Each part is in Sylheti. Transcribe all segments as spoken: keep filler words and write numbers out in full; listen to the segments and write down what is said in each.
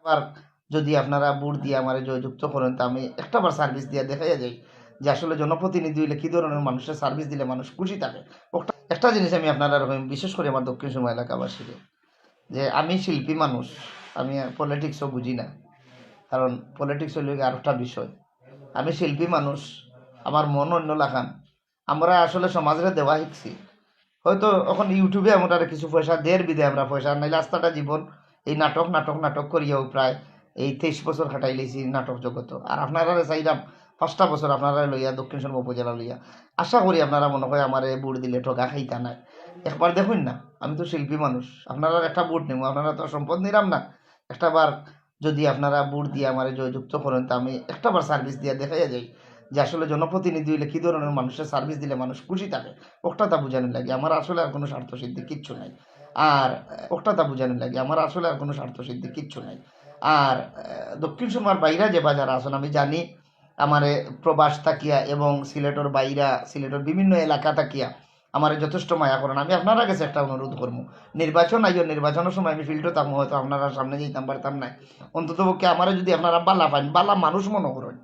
আবার যদি আপনারা ভোট দিয়া আমারে জয়যুক্ত করেন, তে আমি একটা বার সার্ভিস দিয়া দেখাইয়া যাই যে আসলে জনপ্রতিনিধি অইলে কি ধরনের মানুষরে সার্ভিস দিলে মানুষ খুশি থাকে। একটা, একটা জিনিস আমি আপনারারে কইমু, বিশেষ করি আমার দক্ষিণ সুরমা এলাকাবাসীরে, যে আমি শিল্পী মানুষ, আমি পলিটিক্সও বুঝি না, কারণ পলিটিক্স অইল গিয়া আরেকটা বিষয়। আমি শিল্পী মানুষ, আমার মন অন্য লাখান। আমরা আসলে সমাজরে দেওয়া শিখছি। হয়তো এখন YouTube-এ আমরা কিছু পয়সা দের বিধায় আমরা পয়সা, নাইলে আস্তাটা জীবন এই নাটক, নাটক, নাটক করিয়াও প্রায় এই তেইশ বছর কাটাই লাইছি নাটক জগত। আর আপনারারে চাইলাম পাঁচটা বছর আপনারারে লইয়া, দক্ষিণ সুরমা উপজেলা লইয়া। আশা করি আপনারা মনে হয় আমারে ভোট দিলে ঠগা খাইতা নায়। একবার দেখইন না, আমি তো শিল্পী মানুষ, আপনারার একটা ভোট নিমু, আপনারার তো সম্পদ নিলাম না। একটা বার যদি আপনারা ভোট দিয়া আমারে জয়যুক্ত করেন, তে আমি একটা বার সার্ভিস দিয়া দেখাইয়া যাই যে আসলে জনপ্রতিনিধি অইলে কি ধরনের মানুষরে সার্ভিস দিলে মানুষ খুশি থাকে। ওটা তা বুঝানোর লাগি, আমার আসলে আর কোনো স্বার্থ সিদ্ধি কিচ্ছু নাই। আর ওটা তা বুঝানোর লাগি, আমার আসলে আর কোনো স্বার্থ সিদ্ধি কিচ্ছু নাই। আর আহ, দক্ষিণ সুরমার বাইরা যে বাজার আছেন, আমি জানি আমারে প্রবাস থাকিয়া এবং সিলেটর বাইরা, সিলেটর বিভিন্ন এলাকা থাকিয়া আমারে যথেষ্ট মায়া করেন। আমি আপনারা গেছে একটা অনুরোধ করমু, নির্বাচন আইও, নির্বাচনের সময় আমি ফিল্ডও থাকমু, হয়তো আপনারা সামনে যাইতাম পারতাম না। অন্তত পক্ষে আমারে যদি আপনারা বালা পাইন, বালা মানুষ মনে করেন,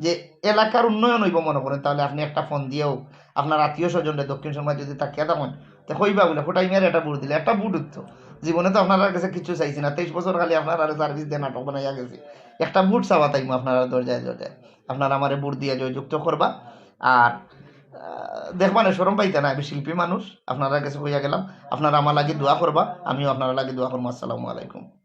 যে এলাকার উন্নয়ন অইব মনে করেন, তাহলে আপনি একটা ফোন দিয়াও আপনার আত্মীয় স্বজনরে দক্ষিণ সুরমায় যদি থাকিয়া থাকেন, তে কইবা বলে, "ফুটাই মিয়ার একটা ভোট দিলে, একটা ভোট উঠতো।" জীবনে তো আপনারার গেছে কিছু চাইছি না, তেইশ বছর খালি আপনারারে সার্ভিস দিয়া নাটক বানাইয়া গেছি। একটা ভোট চাওয়াত আইমু আপনারার দরজায় দরজায়, আপনারা আমারে ভোট দিয়া জয়যুক্ত করবা। আর আহ, দেখবা না, শরম পাইতা না, আমি শিল্পী মানুষ, আপনারার গেছে কইয়া গেলাম, আপনারা আমার লাগি দোয়া করবা, আমিও আপনারার লাগি দোয়া করমু। আসসালামু আলাইকুম।